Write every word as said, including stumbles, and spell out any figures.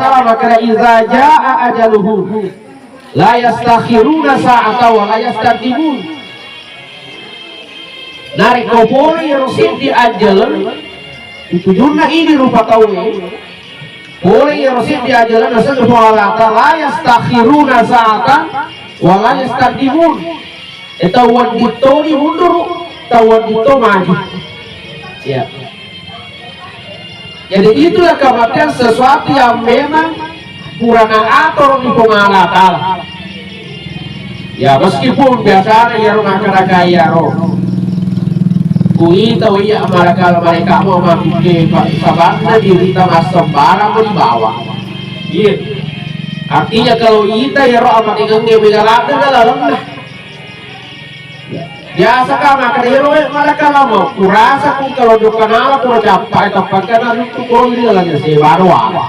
Ta'ala makkeda, "Idza jaa ajaluhum la yastakhiruna sa'atan wa la yastaqdimun." Narekko pole iyaro seddi ajjaleng, utujunna idi rupa tauwe, pole iyaro seddi ajjaleng, naseng Puang Allah Ta'ala, "La yastakhiruna sa'atan wa la yastaqdimun." E, tau wedding toni mundur, tau wedding to maju. Ya. Jadi itulah kemudian sesuatu yang memang pura naatur di Puang Allah Ta'ala. Ya, meskipun biasanya iyaro makkeda iyaro, kuita wia malakal mereka mau mabike, Pak, sabanna dirita massembarang di bawah. Iya. Artinya kalau ita iyaro amatengengnge mega ladde lalenna. Biasa ka makkeda iyaro, eh, malakal mau kurasa ku kalau jokka nala pura cappa, eh, tappakana itu koi di dalamnya sebaro apa.